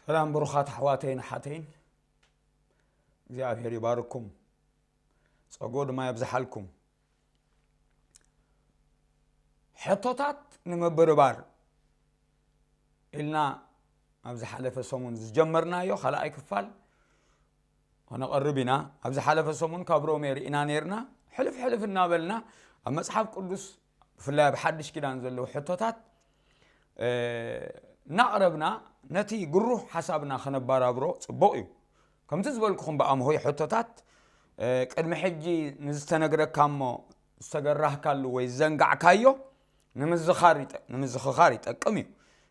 ሰላም ብሩኻት ኣሕዋተይን ኣሓተይን፣ እግዚኣብሔር ይባርኩም፣ ጸጎ ድማ የብዝሓልኩም። ሕቶታት ንምብርባር ኢልና ኣብ ዝሓለፈ ሰሙን ዝጀመርናዮ ካልኣይ ክፋል ከነቐርብ ኢና። ኣብ ዝሓለፈ ሰሙን ካብ ሮሜ ርኢና ነይርና። ሕልፍ ሕልፍ እናበልና ኣብ መጽሓፍ ቅዱስ ብፍላይ ኣብ ሓድሽ ኪዳን ዘለዉ ሕቶታት እናቕረብና ነቲ ግሩህ ሓሳብና ከነባራብሮ ጽቡቕ እዩ። ከምቲ ዝበልኩኹም ብኣምሆይ ሕቶታት ቅድሚ ሕጂ ንዝተነግረካ እሞ ዝተገራህካሉ ወይ ዝዘንጋዕካዮ ንምዝኻር ይጠቅም እዩ።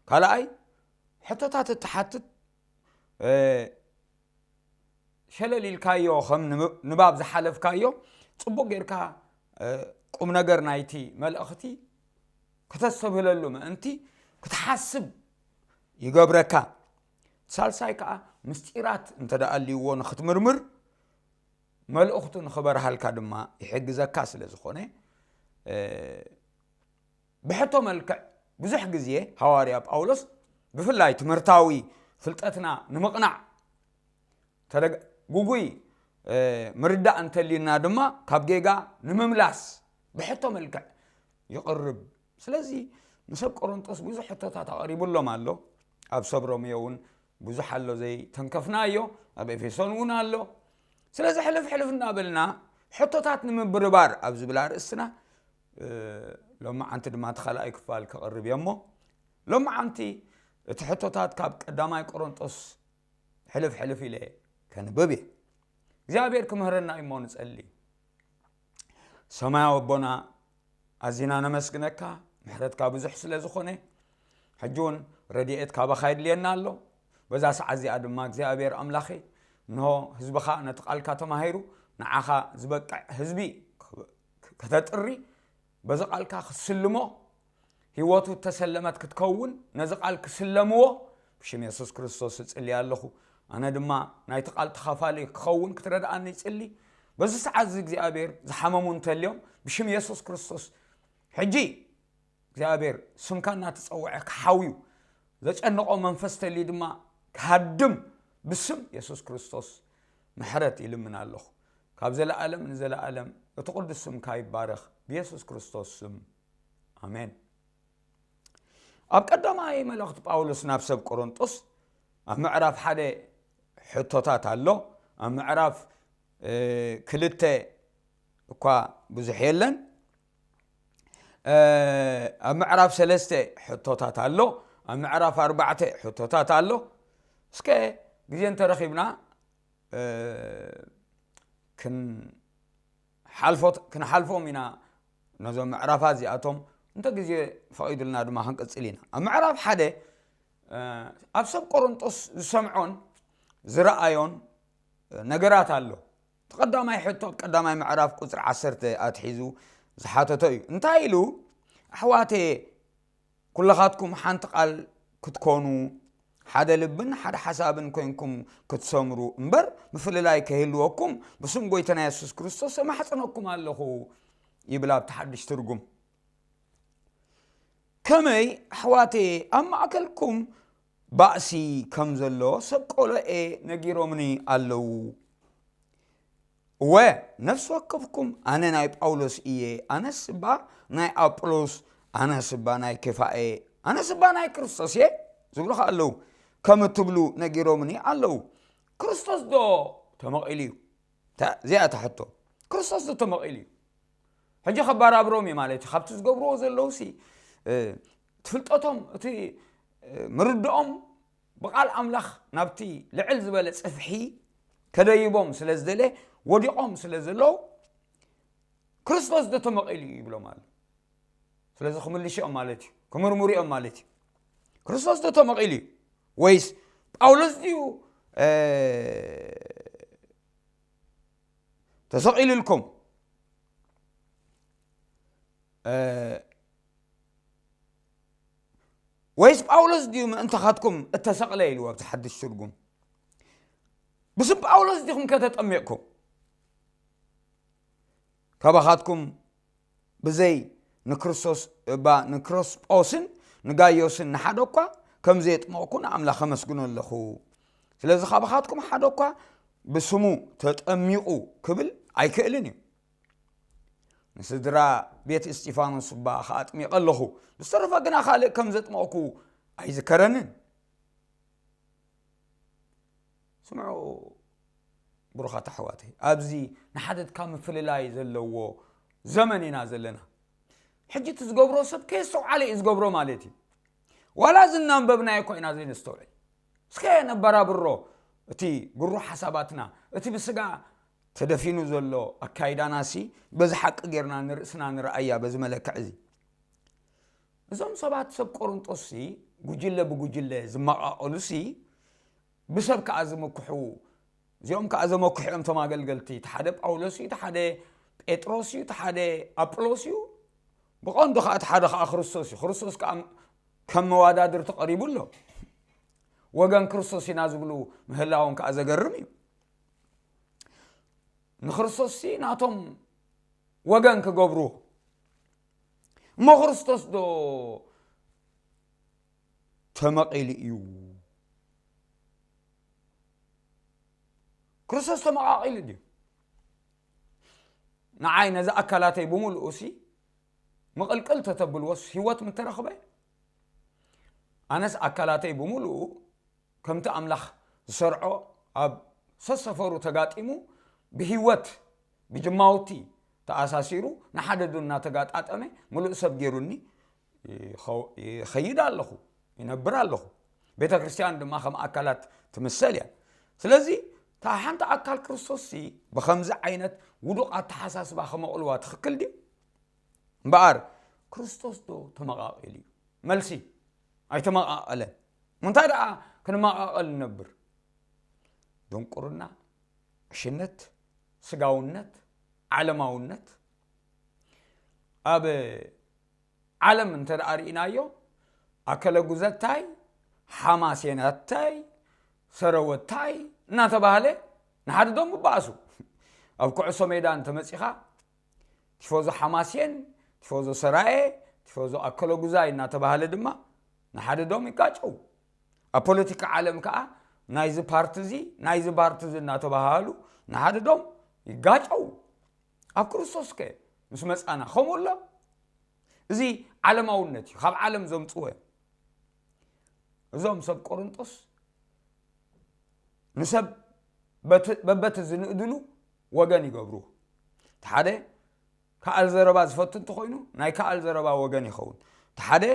ካልኣይ ሕቶታት እትሓትት ሸለል ኢልካዮ ከም ንባብ ዝሓለፍካዮ ጽቡቕ ጌርካ ቁም ነገር ናይቲ መልእኽቲ ክተስተብህለሉ ምእንቲ ክትሓስብ ይገብረካ። ሳልሳይ ከዓ ምስጢራት እንተ ደኣ ኣልይዎ ንኽትምርምር መልእኽቱ ንኽበርሃልካ ድማ ይሕግዘካ ስለ ዝኾነ ብሕቶ መልክዕ ብዙሕ ግዜ ሃዋርያ ጳውሎስ ብፍላይ ትምህርታዊ ፍልጠትና ንምቕናዕ ጉጉይ ምርዳእ እንተልዩና ድማ ካብ ጌጋ ንምምላስ ብሕቶ መልክዕ ይቕርብ። ስለዚ ንሰብ ቆሮንጦስ ብዙሕ ሕቶታት ኣቕሪቡሎም ኣሎ። ኣብ ሰብ ሮሜዮ እውን ብዙሕ ኣሎ ዘይተንከፍናዮ፣ ኣብ ኤፌሶን እውን ኣሎ። ስለዚ ሕልፍ ሕልፍ እናበልና ሕቶታት ንምብርባር ኣብ ዝብል ኣርእስትና ሎማዓንቲ ድማ እቲ ካልኣይ ክፋል ክቕርብ እየ እሞ ሎማዓንቲ እቲ ሕቶታት ካብ ቀዳማይ ቆሮንጦስ ሕልፍ ሕልፍ ኢለ ከንብብ እየ። እግዚኣብሔር ክምህረና እዩ እሞ ንጸሊ። ሰማያዊ ኣቦና ኣዚና ነመስግነካ፣ ምሕረትካ ብዙሕ ስለ ዝኾነ ሕጂ እውን ረድኤት ካባኻ የድልየና ኣሎ። በዛ ሰዓት እዚኣ ድማ እግዚኣብሔር ኣምላኸ እንሆ ህዝብኻ ነቲ ቃልካ ተማሂሩ ንዓኻ ዝበቅዕ ህዝቢ ከተጥሪ በዚ ቃልካ ክስልሞ ህይወቱ እተሰለመት ክትከውን ነዚ ቃል ክስለምዎ ብሽም የሱስ ክርስቶስ እጽሊ ኣለኹ። ኣነ ድማ ናይቲ ቃል ተኻፋሊ ክኸውን ክትረድኣኒ ይጽሊ። በዚ ሰዓት እዚ እግዚኣብሔር ዝሓመሙ እንተልዮም ብሽም የሱስ ክርስቶስ ሕጂ እግዚኣብሔር ስምካ እናተጸውዐ ክሓውዩ ዘጨንቆ መንፈስ ተልዩ ድማ ክሃድም ብስም የሱስ ክርስቶስ ምሕረት ይልምን ኣለኹ። ካብ ዘለኣለም ንዘለኣለም እቲ ቅዱስ ስምካ ይባረኽ ብየሱስ ክርስቶስ ስም። ኣሜን። ኣብ ቀዳማይ መልእኽቲ ጳውሎስ ናብ ሰብ ቆሮንጦስ ኣብ ምዕራፍ ሓደ ሕቶታት ኣሎ። ኣብ ምዕራፍ ክልተ እኳ ብዙሕ የለን። ኣብ ምዕራፍ ሰለስተ ሕቶታት ኣሎ። ኣብ ምዕራፍ ኣርባዕተ ሕቶታት ኣሎ። እስከ ግዜ እንተረኺብና ክንሓልፎም ኢና ነዞም ምዕራፋት እዚኣቶም እንተ ግዜ ፈቒዱልና ድማ ክንቅጽል ኢና። ኣብ ምዕራፍ ሓደ ኣብ ሰብ ቆሮንጦስ ዝሰምዖን ዝረኣዮን ነገራት ኣሎ። እቲ ቀዳማይ ሕቶ ኣብ ቀዳማይ ምዕራፍ ቁጽሪ ዓሰርተ ኣትሒዙ ዝሓተቶ እዩ። እንታይ ኢሉ? ኣሕዋተ ኩለኻትኩም ሓንቲ ቃል ክትኮኑ ሓደ ልብን ሓደ ሓሳብን ኮንኩም ክትሰምሩ እምበር ምፍልላይ ከይህልወኩም ብስም ጎይታና የሱስ ክርስቶስ እማሕጽነኩም ኣለኹ ይብል ኣብቲ ሓድሽ ትርጉም። ከመይ ኣሕዋተየ ኣብ ማእከልኩም ባእሲ ከም ዘሎ ሰብ ቆሎኤ ነጊሮምኒ ኣለዉ። እወ ነፍሲ ወከፍኩም ኣነ ናይ ጳውሎስ እየ፣ ኣነስ እባ ናይ ኣጵሎስ፣ ኣነስ እባ ናይ ኬፋ እየ፣ ኣነስ እባ ናይ ክርስቶስ እየ ዝብሉኻ ኣለዉ ከም እትብሉ ነጊሮምኒ ኣለዉ። ክርስቶስ ዶ ተመቒሉ እዩ? እዚኣ እታ ሕቶ። ክርስቶስ ዶ ተመቒሉ እዩ? ሕጂ ከባራብሮም እዩ ማለት እዩ። ካብቲ ዝገብርዎ ዘለዉ ሲ ትፍልጠቶም እቲ ምርድኦም ብቓል ኣምላኽ ናብቲ ልዕል ዝበለ ጽፍሒ ከደይቦም ስለ ዝደለ ወዲቖም ስለ ዘለዉ ክርስቶስ ዶ ተመቒሉ እዩ ይብሎም ኣሎ። ስለዚ ክምልሽኦም ማለት እዩ፣ ክምርምርኦም ማለት እዩ። ክርስቶስ ዶ ተመቒሉ እዩ ወይስ ጳውሎስ ድዩ ተሰቒሉልኩም ወይስ ጳውሎስ ድዩ ምእንታኻትኩም እተሰቕለ ኢሉ ኣብቲ ሓድሽ ትርጉም? ብስም ጳውሎስ ዲኹም ከተጠሚቕኩም? ካባኻትኩም ብዘይ ንክርስቶስ እባ ንክርስጶስን ንጋዮስን ንሓደ እኳ ከም ዘየጥመቕኩ ንኣምላኽ ከመስግኖ ኣለኹ። ስለዚ ካባኻትኩም ሓደ እኳ ብስሙ ተጠሚቑ ክብል ኣይክእልን እዩ። ንስድራ ቤት እስጢፋኖስ እባ ከኣጥሚቐ ኣለኹ፣ ብዝተረፈ ግና ካልእ ከም ዘጥመቕኩ ኣይዝከረንን። ስምዑ ብሩኻት ኣሕዋተይ፣ ኣብዚ ንሓደትካ ምፍልላይ ዘለዎ ዘመን ኢና ዘለና። ሕጂ እቲ ዝገብሮ ሰብ ከየስተውዓለ እዩ ዝገብሮ ማለት እዩ። ዋላ እዚ እናንበብናዮ እኮ ኢና ዘይነስተውዕል። እስከ ነበራብሮ እቲ ግሩ ሓሳባትና፣ እቲ ብስጋ ተደፊኑ ዘሎ ኣካይዳናሲ በዚ ሓቂ ጌርና ንርእስና ንረኣያ በዚ መለክዕ እዚ። እዞም ሰባት ሰብ ቆሮንጦስሲ ጉጅለ ብጉጅለ ዝመቓቐሉሲ ብሰብ ከኣ ዝምክሑ፣ እዚኦም ከኣ ዘመክሑ እዮም እቶም ኣገልገልቲ። እቲ ሓደ ጳውሎስ እዩ፣ እቲ ሓደ ጴጥሮስ እዩ፣ እቲ ሓደ ኣጵሎስ እዩ። ብቐንዱ ከኣ እቲ ሓደ ከኣ ክርስቶስ እዩ። ክርስቶስ ከኣ ከም መዋዳድርቲ ቀሪቡ ኣሎ። ወገን ክርስቶስ ኢና ዝብሉ ምህላዎም ከኣ ዘገርም እዩ። ንክርስቶስሲ ናቶም ወገን ክገብሩ። እሞ ክርስቶስ ዶ ተመቒሉ እዩ? ክርስቶስ ተመቓቒሉ ድዩ? ንዓይ ነዚ ኣካላተይ ብምሉኡ ሲ ምቕልቅል ተተብልዎስ ህይወት ምተረኽበ? ኣነስ ኣካላተይ ብምሉኡ ከምቲ ኣምላኽ ዝሰርዖ ኣብ ሰሰፈሩ ተጋጢሙ ብህይወት ብጅማውቲ ተኣሳሲሩ ንሓደ ዶ እናተጋጣጠመ ምሉእ ሰብ ገይሩኒ ይኸው-፣ ይኸይድ ኣለኹ፣ ይነብር ኣለኹ። ቤተ ክርስቲያን ድማ ከም ኣካላት ትምሰል እያ። ስለዚ እታ ሓንቲ ኣካል ክርስቶስሲ ብኸምዚ ዓይነት ውዱቕ ኣተሓሳስባ ከመቕልዋ ትኽክል ድዩ? እምበኣር ክርስቶስ ዶ ተመቓቒሉ እዩ? መልሲ፣ ኣይተመቓቐለን። እንታይ ደኣ ክንመቓቐል ንነብር? ድንቁርና፣ ዕሽነት፣ ስጋውነት፣ ዓለማውነት። ኣብ ዓለም እንተ ደኣ ርኢናዮ፣ ኣከለ ጉዘታይ፣ ሓማሴናታይ፣ ሰረወታይ እናተባህለ ንሓድዶም ምባእሱ። ኣብ ኩዕሶ ሜዳ እንተመጺኻ፣ ቲፎዞ ሓማሴን፣ ቲፎዞ ሰራየ፣ ቲፎዞ ኣከለ ጉዛይ እናተባህለ ድማ ንሓድዶም ይጋጨው። ኣብ ፖለቲካ ዓለም ከኣ ናይዚ ፓርቲ እዚ፣ ናይዚ ፓርቲ እዚ እናተባሃሉ ንሓድዶም ይጋጨው። ኣብ ክርስቶስ ከ ምስ መጻና ከምኡ ኣሎ? እዚ ዓለማውነት እዩ፣ ካብ ዓለም ዘምጽዎ እዮም። እዞም ሰብ ቆሮንጦስ ንሰብ በቲ-፣ በበቲ ዝንእድሉ ወገን ይገብርዎ። እቲ ሓደ ከኣል ዘረባ ዝፈቱ እንተኾይኑ ናይ ከኣል ዘረባ ወገን ይኸውን። እቲ ሓደ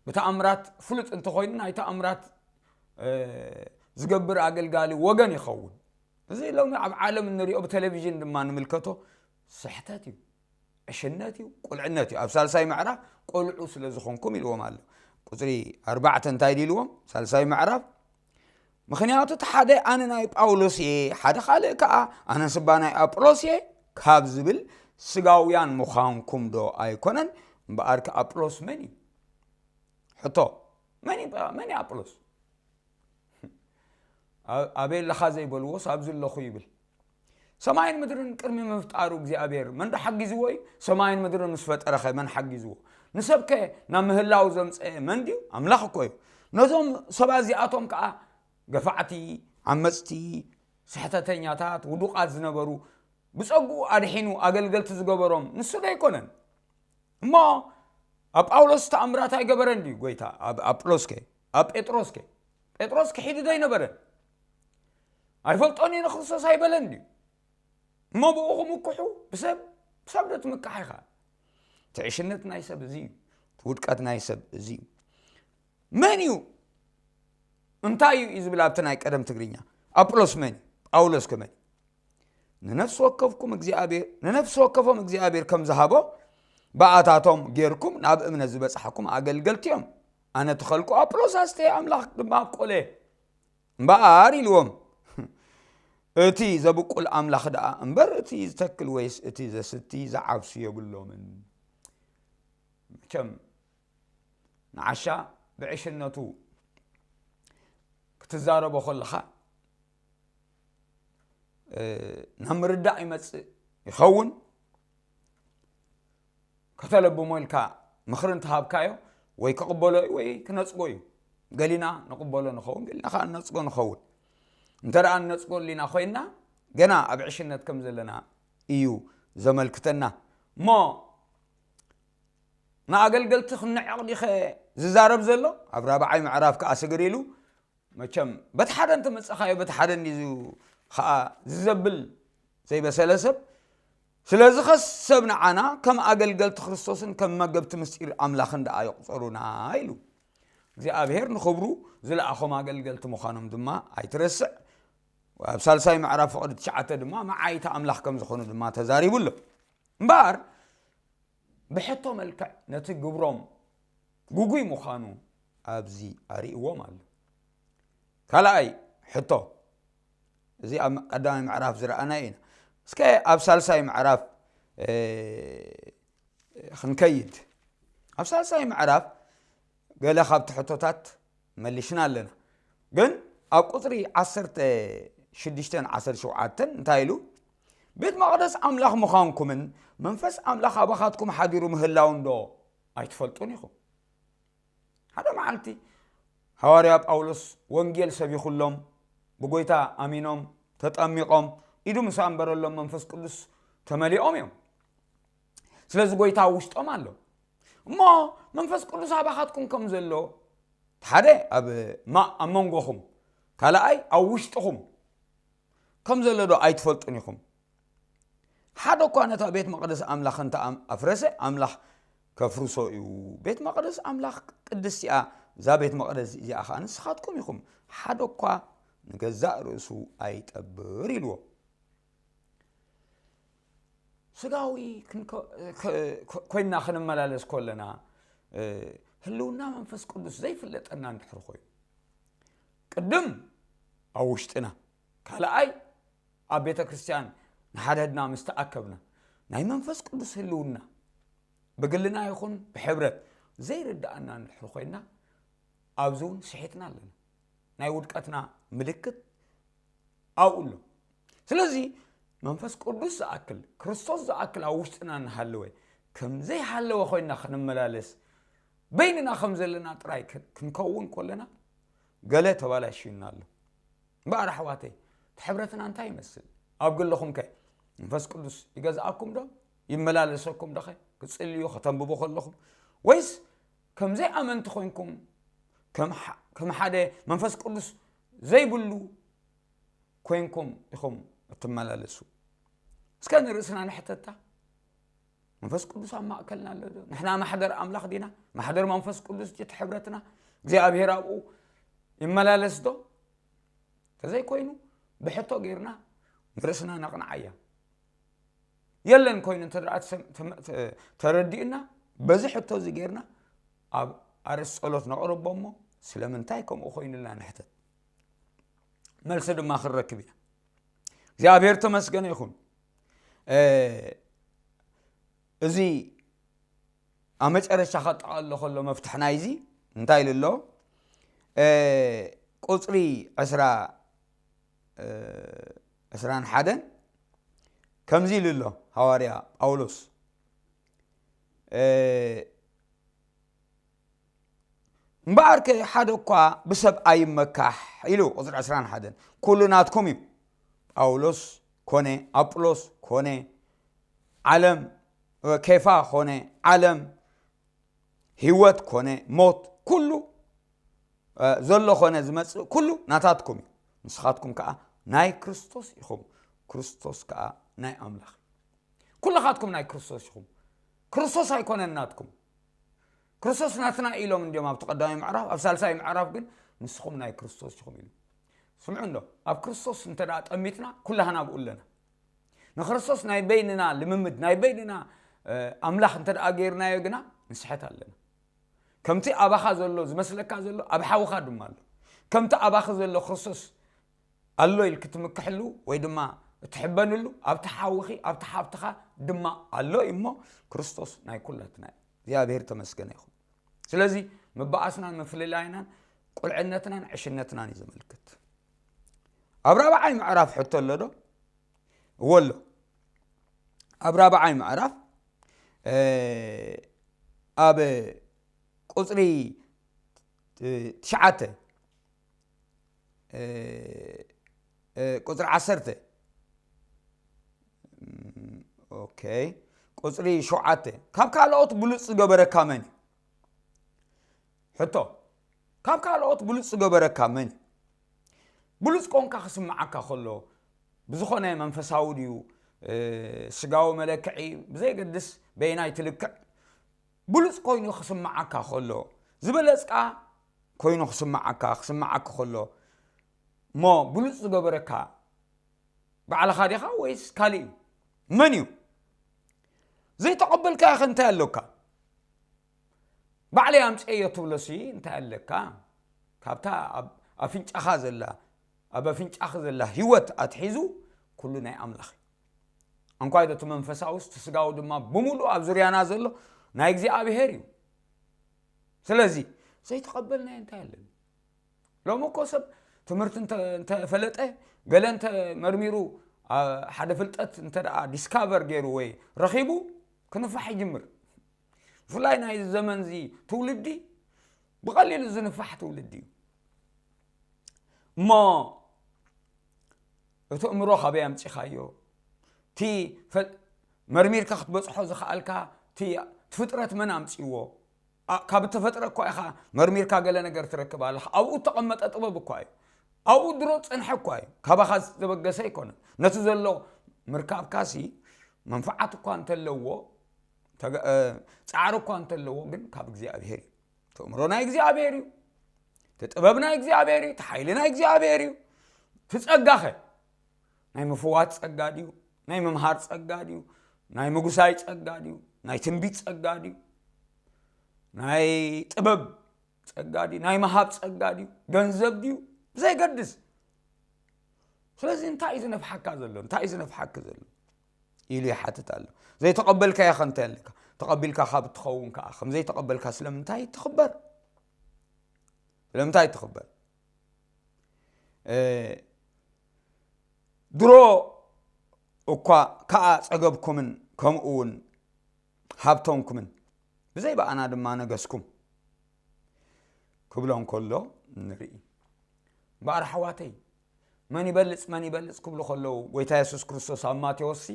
ብተኣምራት ፍሉጥ እንተኾይኑ ናይ ተኣምራት፣ እ፣ ዝገብር ኣገልጋሊ ወገን ይኸውን። እዚ ሎሚ ኣብ ዓለም እንሪኦ ብቴሌቪዥን ድማ ንምልከቶ ስሕተት እዩ። ዕሽነት እዩ፣ ቁልዕነት እዩ። ኣብ ሳልሳይ ምዕራፍ ቆልዑ ስለ ዝኾንኩም ኢልዎም ኣሎ። ቁጽሪ ኣርባዕተ እንታይ ድዩ ኢልዎም? ሳልሳይ ምዕራፍ፣ ምኽንያቱ እቲ ሓደ ኣነ ናይ ጳውሎስ እየ፣ ሓደ ካልእ ከኣ ኣነ ስባ ናይ ኣጵሎስ እየ ካብ ዝብል ስጋውያን ምዃንኩም ዶ ኣይኮነን? እምበኣር ከ ኣጵሎስ መን እዩ? ሕቶ፣ መን እዩ፣ መን እዩ ኣጵሎስ? ኣ-፣ ኣበይ ኣለኻ ዘይበልዎስ ኣብዚ ኣለኹ ይብል። ሰማይን ምድርን ቅድሚ ምፍጣሩ እግዚኣብሔር መን ዶ ሓጊዝዎ እዩ? ሰማይን ምድርን ምስ ፈጠረኸ መን ሓጊዝዎ? ንሰብከ ናብ ምህላው ዘምፀአ መን ድዩ? ኣምላኽ እኮ እዩ። ነዞም ሰባት እዚኣቶም ከዓ ገፋዕቲ፣ ዓመፅቲ፣ ስሕተተኛታት፣ ውዱቃት ዝነበሩ ብፀግኡ ኣድሒኑ ኣገልገልቲ ዝገበሮም ንሱ ዶ ኣይኮነን? እሞ ኣብ ጳውሎስ ተኣምራት ኣይገበረን ድዩ ጎይታ? ኣብ ኣጵሎስከ? ኣብ ጴጥሮስከ? ጴጥሮስ ክሒዱ ዶ ኣይነበረን? ኣይፈልጦን እየ ንክርስቶስ ኣይበለን ድዩ? እሞ ብኡ ክምክሑ ብሰብ፣ ብሰብ ዶ ትምካሕ ኢኻ? እቲ ዕሽነት ናይ ሰብ እዚ እዩ። እቲ ውድቀት ናይ ሰብ እዚ እዩ። መን እዩ? እንታይ እዩ እዩ ዝብል ኣብቲ ናይ ቀደም ትግርኛ? ኣጵሎስ መን እዩ? ጳውሎስ ከመን እዩ? ንነፍሲ ወከፍኩም እግዚኣብሔር፣ ንነፍሲ ወከፎም እግዚኣብሔር ከም ዝሃቦ ብኣታቶም ጌርኩም ናብ እምነት ዝበጻሕኩም ኣገልገልቲ እዮም። ኣነ ተኸልኩ፣ ኣጵሎስ ኣስተየ፣ ኣምላኽ ድማ ኣብቆለ። እምበኣር ኢልዎም፣ እቲ ዘብቁል ኣምላኽ ደኣ እምበር እቲ ዝተክል ወይስ እቲ ዘስቲ ዝዓብሱ የብሎምን። መቸም ንዓሻ ብዕሽነቱ ክትዛረቦ ከለኻ፣ እ፣ ናብ ምርዳእ ይመጽእ ይኸውን። ከተለብሞ ኢልካ ምኽሪ እንተሃብካዮ ወይ ክቕበሎ እዩ ወይ ክነጽጎ እዩ። ገሊና ንቕበሎ ንኸውን፣ ገሊና ከዓ ንነጽጎ ንኸውን። እንተ ደኣ ንነጽጎ ሊና ኮይንና፣ ገና ኣብ ዕሽነት ከም ዘለና እዩ ዘመልክተና። እሞ ንኣገልገልቲ ክንዕቕ ዲኸ ዝዛረብ ዘሎ? ኣብ ራብዓይ ምዕራፍ ከዓ ስግር ኢሉ፣ መቸም በቲ ሓደ እንተመጸኻዮ፣ በቲ ሓደ እንዲዩ ከዓ ዝዘብል ዘይበሰለ ሰብ። ስለዚ ኸስ ሰብ ንዓና ከም ኣገልገልቲ ክርስቶስን ከም መገብቲ ምስጢር ኣምላኽን ደኣ ይቑጸሩና ኢሉ። እግዚኣብሔር ንኽብሩ ዝለኣኾም ኣገልገልቲ ምዃኖም ድማ ኣይትረስዕ። ኣብ ሳልሳይ ምዕራፍ ፍቕዲ ትሽዓተ ድማ መዓይቲ ኣምላኽ ከም ዝኾኑ ድማ ተዛሪቡ ኣሎ። እምበኣር ብሕቶ መልክዕ ነቲ ግብሮም ግጉይ ምዃኑ ኣብዚ ኣርእይዎም ኣሎ። ካልኣይ ሕቶ፣ እዚ ኣብ ቀዳማይ ምዕራፍ ዝረኣናዮ ኢና። እስከ ኣብ ሳልሳይ ምዕራፍ፣ እ፣ ክንከይድ። ኣብ ሳልሳይ ምዕራፍ ገለ ካብቲ ሕቶታት መሊሽና ኣለና። ግን ኣብ ቁጽሪ ዓሰርተ ሽዱሽተን ዓሰርተ ሸውዓተን እንታይ ኢሉ? "ቤት መቕደስ ኣምላኽ ምዃንኩምን መንፈስ ኣምላኽ ኣባኻትኩም ሓዲሩ ምህላውን ዶ ኣይትፈልጡን ኢኹም?" ሓደ መዓልቲ ሃዋርያ ጳውሎስ ወንጌል ሰቢኹሎም፣ ብጎይታ ኣሚኖም፣ ተጠሚቖም፣ ኢዱ ምስ ኣንበረሎም መንፈስ ቅዱስ ተመሊኦም እዮም። ስለዚ ጎይታ ኣብ ውሽጦም ኣሎ። እሞ መንፈስ ቅዱስ ኣባኻትኩም ከም ዘሎ፣ ሓደ ኣብ ማ-፣ ኣብ መንጎኹም፣ ካልኣይ ኣብ ውሽጥኹም ከም ዘሎ ዶ ኣይትፈልጡን ኢኹም? ሓደ እኳ ነታ ቤት መቕደስ ኣምላኽ እንተ ኣም-፣ ኣፍረሰ፣ ኣምላኽ ከፍርሶ እዩ። ቤት መቕደስ ኣምላኽ ቅድስቲ እያ፣ እዛ ቤት መቕደስ እዚኣ ኸኣ ንስኻትኩም ኢኹም። ሓደ እኳ ንገዛእ ርእሱ ኣይጠብር ኢልዎ። ስጋዊ ክንከ-፣ ከ-፣ ከ-፣ ኮይንና ክንመላለስ ከለና፣ እ፣ ህልውና መንፈስ ቅዱስ ዘይፍለጠና እንድሕር ኮይኑ፣ ቅድም ኣብ ውሽጥና፣ ካልኣይ ኣብ ቤተ ክርስቲያን ንሓድሕድና ምስ ተኣከብና፣ ናይ መንፈስ ቅዱስ ህልውና ብግልና ይኹን ብሕብረት ዘይርድኣና እንድሕር ኮይንና፣ ኣብዚ እውን ስሒትና ኣለና። ናይ ውድቀትና ምልክት ኣብኡ ኣሎ። ስለዚ መንፈስ ቅዱስ ዝኣክል፣ ክርስቶስ ዝኣክል ኣብ ውሽጥና እናሃለወ፣ ከም ዘይሃለወ ኮይንና ክንመላለስ፣ በይንና ከም ዘለና ጥራይ ክ-፣ ክንከውን ከለና፣ ገለ ተባላሽዩና ኣሎ። እምበኣር ኣሕዋተይ፣ እቲ ሕብረትና እንታይ ይመስል? ኣብ ግልኹም ከ መንፈስ ቅዱስ ይገዝኣኩም ዶ? ይመላለሰኩም ዶኸ? ክትጽልዩ፣ ከተንብቡ ከለኹም? ወይስ ከም ዘይኣመንቲ ኮይንኩም፣ ከም ሓ-፣ ከም ሓደ መንፈስ ቅዱስ ዘይብሉ ኮይንኩም ኢኹም እትመላለሱ? እስከ ንርእስና ንሕተታ። መንፈስ ቅዱስ ኣብ ማእከልና ኣሎ ዶ? ንሕና ማሕደር ኣምላኽ ዲና? ማሕደር መንፈስ ቅዱስ እቲ ሕብረትና? እግዚኣብሔር ኣብኡ ይመላለስ ዶ? ተዘይኮይኑ ብሕቶ ጌርና ንርእስና ነቕንዓያ። የለን ኮይኑ እንተ ደኣ ተሰም-፣ ተመ-፣ ተ-፣ ተረዲኡና፣ በዚ ሕቶ እዚ ጌርና ኣብ ኣርእስቲ ጸሎት ነቕርቦ እሞ፣ ስለምንታይ ከምኡ ኮይኑልና ንሕተት። መልሲ ድማ ክንረክብ ኢና። እግዚኣብሔር ተመስገነ ይኹን። እ፣ እዚ ኣብ መጨረሻ ከጠቓልሎ ከሎ መፍትሕ ናይዚ እንታይ ኢሉ ኣሎ? እ፣ ቁጽሪ ዕስራ፣ እ፣ ዕስራን ሓደን ከምዚ ኢሉ ኣሎ ሃዋርያ ጳውሎስ። እ፣ እምበኣርከ ሓደ እኳ ብሰብ ኣይመካሕ ኢሉ፣ ቁጽሪ ዕስራን ሓደን፣ ኩሉ ናትኩም እዩ። ጳውሎስ ኮነ፣ ኣጵሎስ ኮነ፣ ዓለም፣ ኬፋ ኮነ፣ ዓለም፣ ህይወት ኮነ፣ ሞት፣ ኩሉ፣ እ፣ ዘሎ ኮነ ዝመጽእ ኩሉ ናታትኩም እዩ። ንስኻትኩም ከኣ ናይ ክርስቶስ ኢኹም፣ ክርስቶስ ከኣ ናይ ኣምላኽ እዩ። ኩልኻትኩም ናይ ክርስቶስ ኢኹም። ክርስቶስ ኣይኮነን ናትኩም። ክርስቶስ ናትና ኢሎም እንዲዮም ኣብቲ ቀዳማይ ምዕራፍ፣ ኣብ ሳልሳይ ምዕራፍ ግን ንስኹም ናይ ክርስቶስ ኢኹም ኢሉ። ስምዑ እንዶ፣ ኣብ ክርስቶስ እንተ ደኣ ጠሚትና ኩላህና ኣብኡ ኣለና። ንክርስቶስ ናይ በይንና ልምምድ፣ ናይ በይንና፣ እ፣ ኣምላኽ እንተ ደኣ ገይርናዮ ግና ንስሕት ኣለና። ከምቲ ኣባኻ ዘሎ ዝመስለካ ዘሎ ኣብ ሓውኻ ድማ ኣሎ። ከምቲ ኣባኺ ዘሎ ክርስቶስ ኣሎ ኢልኪ ትምክሕሉ ወይ ድማ እትሕበንሉ ኣብቲ ሓውኺ፣ ኣብቲ ሓብትኻ ድማ ኣሎ እዩ እሞ ክርስቶስ ናይ ኩላትና እዩ። እግዚኣብሔር ተመስገነ ይኹን። ስለዚ ምባኣስናን ምፍልላይናን ቁልዕነትናን ዕሽነትናን እዩ ዘመልክት። ኣብ ራብዓይ ምዕራፍ ሕቶ ኣሎ ዶ? እወ ኣሎ። ኣብ ራብዓይ ምዕራፍ፣ እ፣ ኣብ ቁጽሪ ትሽዓተ፣ ቁፅሪ ዓሰርተ፣ ኦኬ፣ ቁፅሪ ሸውዓተ፣ ካብ ካልኦት ብሉፅ ዝገበረካ መን እዩ? ሕቶ፣ ካብ ካልኦት ብሉፅ ዝገበረካ መን እዩ? ብሉፅ ቆንካ ክስምዓካ ከሎ፣ ብዝኾነ መንፈሳዊ ድዩ፣ ስጋዊ መለክዒ፣ ብዘይገድስ በየናይ ትልክዕ፣ ብሉፅ ኮይኑ ክስምዓካ ከሎ፣ ዝበለፅካ ኮይኑ ክስምዓካ ክስምዓካ ከሎ፣ እሞ ብሉፅ ዝገበረካ ባዕልኻ ዲኻ ወይስ ካልእ እዩ? መን እዩ? ዘይተቐበልካዮ ኸ እንታይ ኣለካ? ባዕለይ ኣምፅኤዮ ትብሎሲ እንታይ ኣለካ? ካብታ ኣብ ኣፍንጫኻ ዘላ፣ ኣብ ኣፍንጫኺ ዘላ ህይወት ኣትሒዙ ኩሉ ናይ ኣምላኽ እዩ። እንኳይ እቲ መንፈሳዊ፣ እቲ ስጋዊ ድማ ብምሉእ ኣብ ዙርያና ዘሎ ናይ እግዚኣብሔር እዩ። ስለዚ ዘይተቐበልናዮ እንታይ ኣለና? ሎሚ እኮ ሰብ ትምህርቲ እንተ- እንተፈለጠ፣ ገለ እንተ መርሚሩ፣ አ- ሓደ ፍልጠት እንተ ደኣ ዲስካቨር ገይሩ ወይ ረኺቡ፣ ክንፋሕ ይጅምር። ብፍላይ ናይ ዘመንዚ ትውልዲ ብቐሊሉ ዝንፋሕ ትውልዲ እዩ። እሞ እቲ እምሮ ካበይ ኣምፂኻዮ? እቲ ፈ- መርሚርካ ክትበፅሖ ዝኸኣልካ እቲ ፍጥረት መን ኣምፅዎ? ኣ- ካብ እተፈጥረ እኳ ኢኻ መርሚርካ ገለ ነገር ትረክብ ኣለኻ። ኣብኡ እተቐመጠ ጥበብ እኳ እዩ። ኣብኡ ድሮ ዝፀንሐ እኳ እዩ። ካባኻ ዝተበገሰ ኣይኮነን። ነቲ ዘሎ ምርካብካሲ መንፍዓት እኳ እንተለዎ፣ ተገ- እ፣ ፃዕሪ እኳ እንተለዎ፣ ግን ካብ እግዚኣብሔር እዩ። እቲ እምሮ ናይ እግዚኣብሔር እዩ። እቲ ጥበብ ናይ እግዚኣብሔር እዩ። እቲ ሓይሊ ናይ እግዚኣብሔር እዩ። እቲ ጸጋኸ? ናይ ምፍዋት ጸጋ ድዩ? ናይ ምምሃር ጸጋ ድዩ? ናይ ምጉሳይ ጸጋ ድዩ? ናይ ትንቢት ጸጋ ድዩ? ናይ ጥበብ ጸጋ ድዩ? ናይ ምሃብ ጸጋ ድዩ? ገንዘብ ድዩ? ብዘይገድስ። ስለዚ እንታይ እዩ ዝነፍሓካ ዘሎ? እንታይ እዩ ዝነፍሓኪ ዘሎ? ኢሉ ይሓትት ኣሎ። ዘይተቐበልካዮ ኸ እንታይ ኣለካ? ተቐቢልካ ካብ እትኸውን ከኣ፣ ከም ዘይተቐበልካ ስለምንታይ ትኽበር? ስለምንታይ ትኽበር? እ፣ ድሮ እኳ ከኣ ጸገብኩምን ከምኡ እውን ሃብተምኩምን፣ ብዘይ ብኣና ድማ ነገስኩም ክብሎ እንከሎ ንርኢ። እምበኣር ኣሕዋተይ፣ መን ይበልጽ፣ መን ይበልጽ ክብሉ ከለዉ፣ ጎይታ የሱስ ክርስቶስ ኣብ ማቴዎስሲ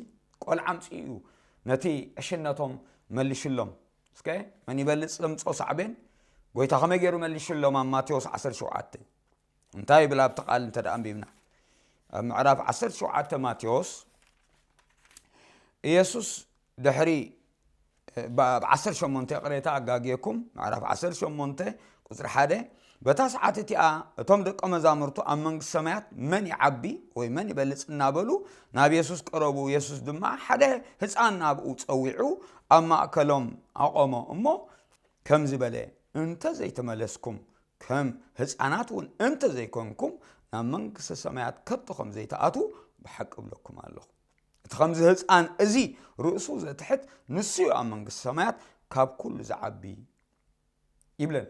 ቆልዓ ኣምጺኡ እዩ ነቲ ዕሽነቶም መሊሽሎም። እስከ መን ይበልጽ ዘምጽኦ ሳዕቤን ጎይታ ከመይ ገይሩ መሊሽሎም? ኣብ ማቴዎስ ዓሰርተ ሸውዓተ እንታይ ይብል? ኣብቲ ቃል እንተ ደኣ ኣንቢብና፣ ኣብ ምዕራፍ ዓሰርተ ሸውዓተ ማቴዎስ፣ ኢየሱስ ድሕሪ፣ ብ-፣ ኣብ ዓሰርተ ሸሞንተ፣ ይቕሬታ ኣጋግየኩም፣ ምዕራፍ ዓሰርተ ሸሞንተ ቁጽሪ ሓደ፣ በታ ሰዓት እቲኣ እቶም ደቀ መዛሙርቱ ኣብ መንግስቲ ሰማያት መን ይዓቢ ወይ መን ይበልጽ እናበሉ ናብ የሱስ ቀረቡ። የሱስ ድማ ሓደ ህጻን ናብኡ ጸዊዑ ኣብ ማእከሎም ኣቖሞ እሞ ከምዚ በለ፣ እንተ ዘይተመለስኩም፣ ከም ህጻናት እውን እንተ ዘይኮንኩም፣ ናብ መንግስቲ ሰማያት ከቶ ከም ዘይትኣትዉ ብሓቂ እብለኩም ኣለኹ። እቲ ከምዚ ህጻን እዚ ርእሱ ዘትሕት፣ ንሱ እዩ ኣብ መንግስቲ ሰማያት ካብ ኩሉ ዝዓቢ ይብለን።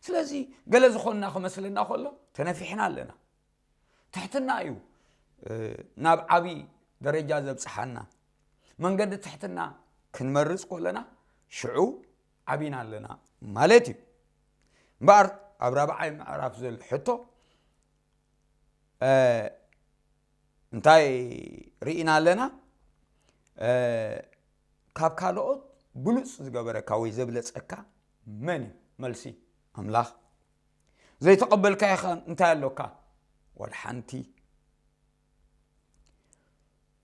ስለዚ ገለ ዝኾንና ክመስለና ከሎ ተነፊሕና ኣለና። ትሕትና እዩ፣ እ፣ ናብ ዓቢ ደረጃ ዘብጽሓና። መንገዲ ትሕትና ክንመርጽ ከለና ሽዑ ዓቢና ኣለና ማለት እዩ። እምበኣር ኣብ ራብዓይ ምዕራፍ ዘሎ ሕቶ፣ እ፣ እንታይ ርኢና ኣለና? እ፣ ካብ ካልኦት ብሉጽ ዝገበረካ ወይ ዘብለጸካ መን እዩ? መልሲ፣ ኣምላኽ። ዘይተቐበልካዮ ኸ እንታይ ኣሎካ? ዋላ ሓንቲ።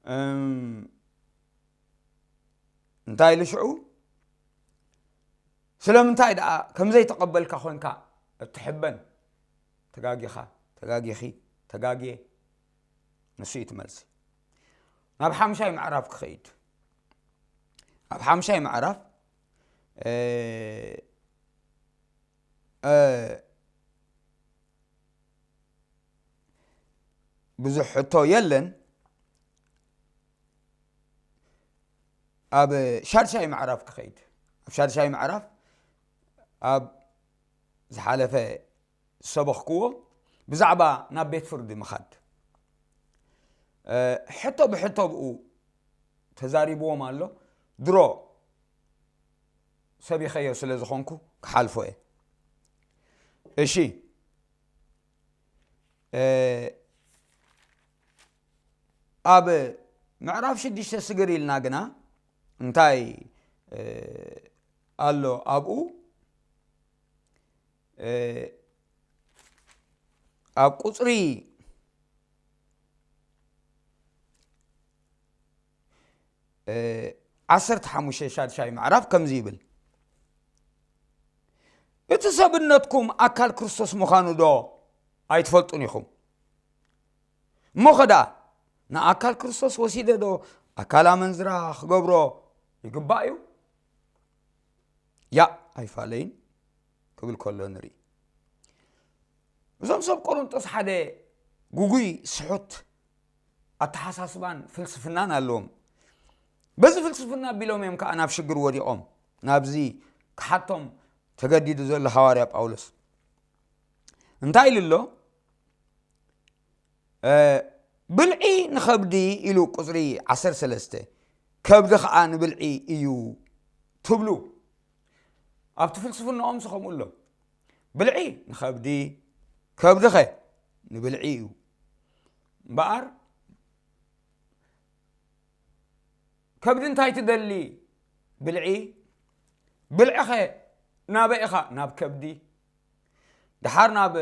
እም፣ እንታይ ኢሉ ሽዑ? ስለምንታይ ደኣ ከም ዘይተቐበልካ ኾንካ እትሕበን? ተጋጊኻ፣ ተጋጊኺ፣ ተጋግየ። ንሱ እዩ እቲ መልሲ። ናብ ሓምሻይ ምዕራፍ ክኸይድ። ኣብ ሓምሻይ ምዕራፍ፣ እ፣ እ፣ ብዙሕ ሕቶ የለን። ኣብ ሻድሻይ ምዕራፍ ክኸይድ። ኣብ ሻድሻይ ምዕራፍ ኣብ ዝሓለፈ ዝሰበኽክዎ ብዛዕባ ናብ ቤት ፍርዲ ምኻድ። እ፣ ሕቶ ብሕቶ ብኡ ተዛሪብዎም ኣሎ። ድሮ ሰቢኸዮ ስለ ዝኾንኩ ክሓልፎ እየ። እሺ፣ እ፣ ኣብ ምዕራፍ ሽዱሽተ ስግር ኢልና ግና እንታይ፣ እ፣ ኣሎ ኣብኡ? እ፣ ኣብ ቁጽሪ፣ እ፣ ዓሰርተ ሓሙሽተ ሻድሻይ ምዕራፍ ከምዚ ይብል፣ "እቲ ሰብነትኩም ኣካል ክርስቶስ ምዃኑ ዶ ኣይትፈልጡን ኢኹም? እሞ ኸ ደኣ ንኣካል ክርስቶስ ወሲደ ዶ ኣካል ኣመንዝራ ክገብሮ ይግባእ እዩ?" ያእ ኣይፋለይን ክብል ከሎ ንርኢ። እዞም ሰብ ቆሮንጦስ ሓደ ግጉይ ስሑት ኣተሓሳስባን ፍልስፍናን ኣለዎም። በዚ ፍልስፍና ኣቢሎም እዮም ከኣ ናብ ሽግር ወዲቖም፣ ናብዚ ክሓቶም ተገዲዱ ዘሎ ሃዋርያ ጳውሎስ። እንታይ ኢሉ ኣሎ? እ፣ "ብልዒ ንኸብዲ" ኢሉ ቁጽሪ ዓሰርተ ሰለስተ፣ "ከብዲ ኸኣ ንብልዒ እዩ" ትብሉ። ኣብቲ ፍልስፍናኦም ሲ ከምኡ ኣሎ። ብልዒ ንኸብዲ፣ ከብዲ ኸ ንብልዒ እዩ። እምበኣር ከብዲ እንታይ ትደሊ? ብልዒ። ብልዒ ኸ ናበይ ኢኻ? ናብ ከብዲ። ደሓር ናብ፣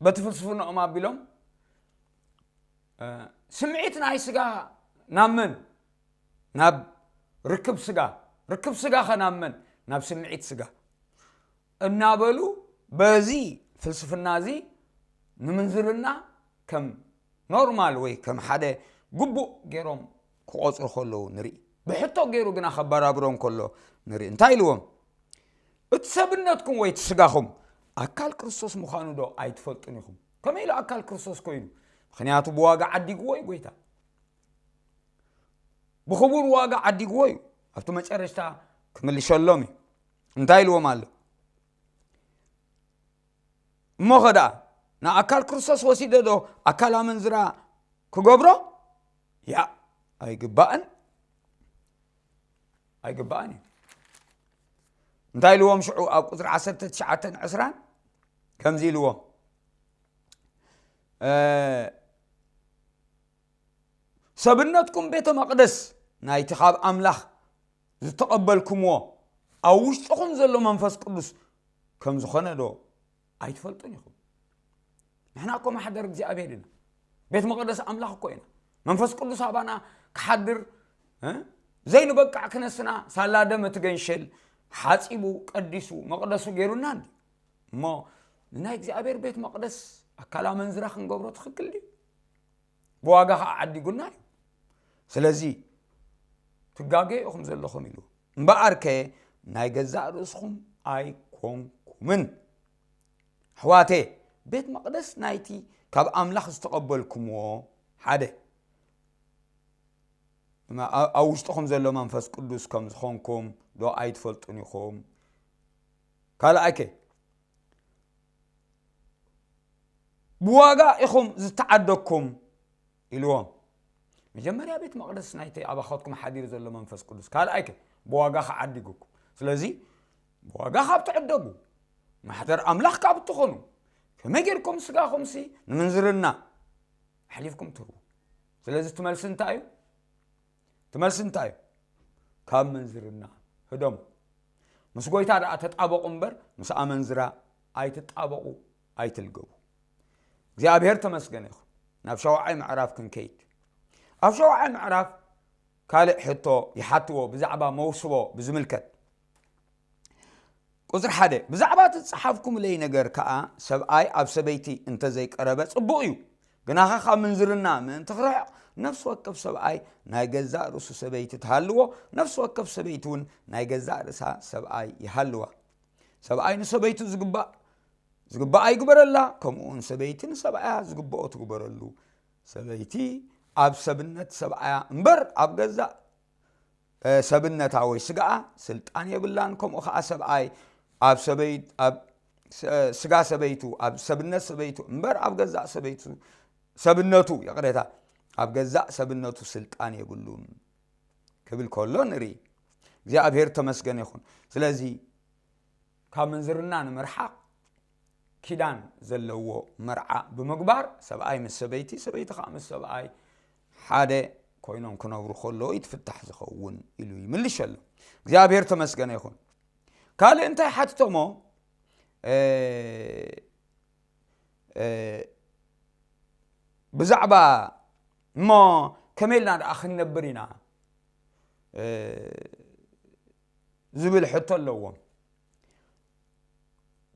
በቲ ፍልስፍናኦም ኣቢሎም፣ እ፣ ስምዒት ናይ ስጋ ናብ መን? ናብ ርክብ ስጋ። ርክብ ስጋ ኸ ናብ መን? ናብ ስምዒት ስጋ። እናበሉ በዚ ፍልስፍና እዚ ንምንዝርና ከም ኖርማል ወይ ከም ሓደ ግቡእ ገይሮም ክቖጽሩ ከለዉ ንርኢ። ብሕቶ ገይሩ ግና ከበራብሮም ከሎ ንርኢ። እንታይ ኢልዎም? "እቲ ሰብነትኩም ወይ እቲ ስጋኹም ኣካል ክርስቶስ ምዃኑ ዶ ኣይትፈልጡን ኢኹም?" ከመይ ኢሉ ኣካል ክርስቶስ ኮይኑ? ምኽንያቱ ብዋጋ ዓዲግዎ እዩ ጎይታ። ብኽቡር ዋጋ ዓዲግዎ እዩ። ኣብቲ መጨረሽታ ክምልሸሎም እዩ። እንታይ ኢልዎም ኣሎ? "እሞ ኸ ደኣ ንኣካል ክርስቶስ ወሲደ ዶ ኣካል ኣመንዝራ ክገብሮ? ያእ ኣይግባእን፣ ኣይግባእን እዩ።" እንታይ ኢልዎም ሽዑ ኣብ ቁጽሪ ዓሰርተ ትሽዓተን ዕስራን ከምዚ ኢልዎም፣ እ፣ "ሰብነትኩም ቤተ መቕደስ ናይቲ ካብ ኣምላኽ ዝተቐበልኩምዎ ኣብ ውሽጥኹም ዘሎ መንፈስ ቅዱስ ከም ዝኾነ ዶ ኣይትፈልጡን ኢኹም?" ንሕና እኮ ማሕደር እግዚኣብሔር ኢና። ቤት መቕደስ ኣምላኽ እኮ ኢና። መንፈስ ቅዱስ ኣባና ክሓድር፣ እ፣ ዘይንበቅዕ ክነስና ሳላ ደም እቲ ገንሸል ሓጺቡ፣ ቀዲሱ፣ መቕደሱ ገይሩና እንዲ። እሞ ንናይ እግዚኣብሔር ቤት መቕደስ ኣካል ኣመንዝራ ክንገብሮ ትኽክል ድዩ? ብዋጋ ኸዓ ዓዲጉና እዩ። ስለዚ ትጋገዩ ኢኹም ዘለኹም ኢሉ። እምበኣርከ ናይ ገዛእ ርእስኹም ኣይኮንኩምን። ኣሕዋተ፣ ቤት መቕደስ ናይቲ ካብ ኣምላኽ ዝተቐበልኩምዎ ሓደ፣ እማ-፣ ኣ-፣ ኣብ ውሽጥኹም ዘሎ መንፈስ ቅዱስ ከም ዝኾንኩም ዶ ኣይትፈልጡን ኢኹም? ካልኣይከ፣ ብዋጋ ኢኹም ዝተዓደግኩም ኢልዎም። መጀመርያ ቤት መቕደስ ናይቲ ኣባኻትኩም ሓዲሩ ዘሎ መንፈስ ቅዱስ፣ ካልኣይከ ብዋጋ ከዓዲጉኩም። ስለዚ ብዋጋ ካብ ትዕደጉ፣ ማሕደር ኣምላኽ ካብ እትኾኑ፣ ከመይ ጌርኩም ስጋኹምሲ ንምንዝርና ኣሕሊፍኩም ትህቡ? ስለዚ እቲ መልሲ እንታይ እዩ? እቲ መልሲ እንታይ እዩ? ካብ ምንዝርና ህደሙ። ምስ ጎይታ ደኣ ተጣበቑ እምበር፣ ምስ ኣመንዝራ ኣይትጣበቑ፣ ኣይትልገቡ። እግዚኣብሔር ተመስገን ይኹን። ናብ ሸውዓይ ምዕራፍ ክንከይድ። ኣብ ሸውዓይ ምዕራፍ ካልእ ሕቶ ይሓትዎ ብዛዕባ መውስቦ ብዝምልከት። ቁጽሪ ሓደ፣ ብዛዕባ እቲ ዝጸሓፍኩምለይ ነገር ከኣ፣ ሰብኣይ ኣብ ሰበይቲ እንተ ዘይቀረበ ጽቡቕ እዩ። ግናኸ ካብ ምንዝርና ምእንቲ ክርሕቕ፣ ነፍሲ ወከፍ ሰብኣይ ናይ ገዛእ ርእሱ ሰበይቲ ትሃልዎ፣ ነፍሲ ወከፍ ሰበይቲ እውን ናይ ገዛእ ርእሳ ሰብኣይ ይሃልዋ። ሰብኣይ ንሰበይቱ ዝግባእ፣ ዝግባኣ ይግበረላ፣ ከምኡ እውን ሰበይቲ ንሰብኣያ ዝግብኦ ትግበረሉ። ሰበይቲ ኣብ ሰብነት ሰብኣያ እምበር ኣብ ገዛእ እ፣ ሰብነታ ወይ ስጋኣ ስልጣን የብላን። ከምኡ ኸዓ ሰብኣይ ኣብ ሰበይ-፣ ኣብ ስ-፣ ስጋ ሰበይቱ፣ ኣብ ሰብነት ሰበይቱ እምበር ኣብ ገዛእ ሰበይቱ፣ ሰብነቱ፣ ይቕሬታ፣ ኣብ ገዛእ ሰብነቱ ስልጣን የብሉን ክብል ከሎ ንርኢ። እግዚኣብሔር ተመስገን ይኹን። ስለዚ ካብ ምንዝርና ንምርሓቕ ኪዳን ዘለዎ መርዓ ብምግባር ሰብኣይ ምስ ሰበይቲ፣ ሰበይቲ ከዓ ምስ ሰብኣይ ሓደ ኮይኖም ክነብሩ ከለዉ እዩ ትፍታሕ ዝኸውን ኢሉ ይምልሸሉ። እግዚኣብሔር ተመስገነ ይኹን። ካልእ እንታይ ሓትቶሞ ብዛዕባ እሞ ከመይ ኢልና ደኣ ክንነብር ኢና ዝብል ሕቶ ኣለዎም።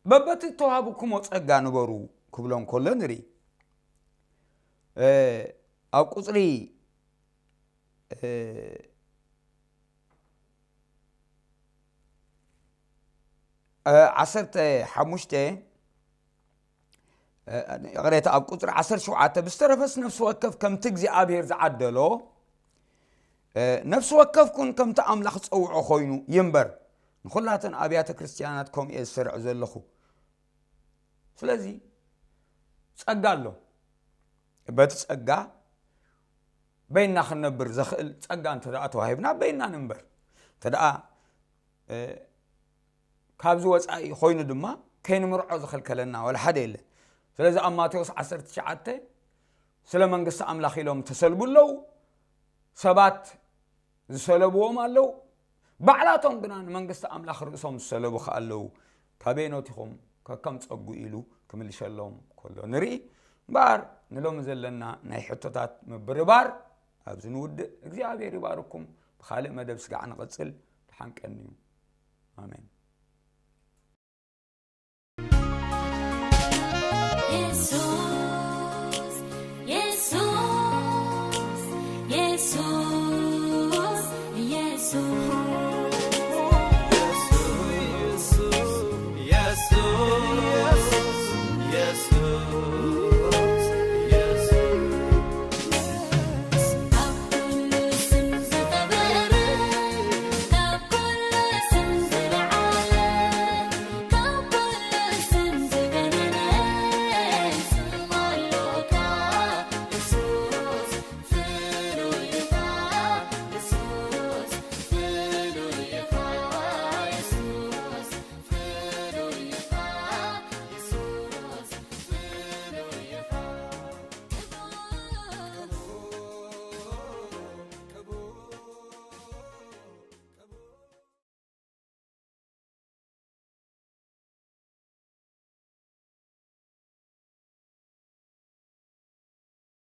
በበቲ እተዋህብኩሞ ጸጋ ንበሩ ክብሎም ከሎ ንርኢ። ኣብ ቁጽሪ ዓሰርተ ሓሙሽተ፣ ይቕሬታ፣ ኣብ ቁጽሪ ዓሰርተ ሸውዓተ፣ ብዝተረፈስ ነፍሲ ወከፍ ከምቲ እግዚኣብሔር ዝዓደሎ ነፍሲ ወከፍ ኩን ከምቲ ኣምላኽ ዝጸውዖ ኮይኑ ይንበር። ንኹላተን ኣብያተ ክርስትያናት ከምኡ እየ ዝሰርዕ ዘለኹ። ስለዚ ጸጋ ኣሎ። በቲ ጸጋ በይና ክንነብር ዘኽእል ጸጋ እንተ ደኣ ተዋሂብና በይና ንንበር። እንተ ደኣ ካብዚ ወጻኢ ኮይኑ ድማ ከይንምርዖ ዝኸልከለና ወላ ሓደ የለን። ስለዚ ኣብ ማቴዎስ ዓሰርተ ትሽዓተ ስለ መንግስቲ ኣምላኽ ኢሎም ተሰልቡ ኣለዉ። ሰባት ዝሰለብዎም ኣለዉ። ባዕላቶም ግና ንመንግስቲ ኣምላኽ ርእሶም ዝሰለቡ ከኣ ኣለዉ። ካበይኖት ኢኹም ከከም ጸጉ ኢሉ ክምልሸሎም ከሎ ንርኢ። እምበኣር ንሎሚ ዘለና ናይ ሕቶታት ምብርባር ኣብዚ ንውድእ። እግዚኣብሔር ይባርኩም። ብኻልእ መደብ ስጋዕ ንቐጽል። ደሓን ቀንዩ። ኣሜን።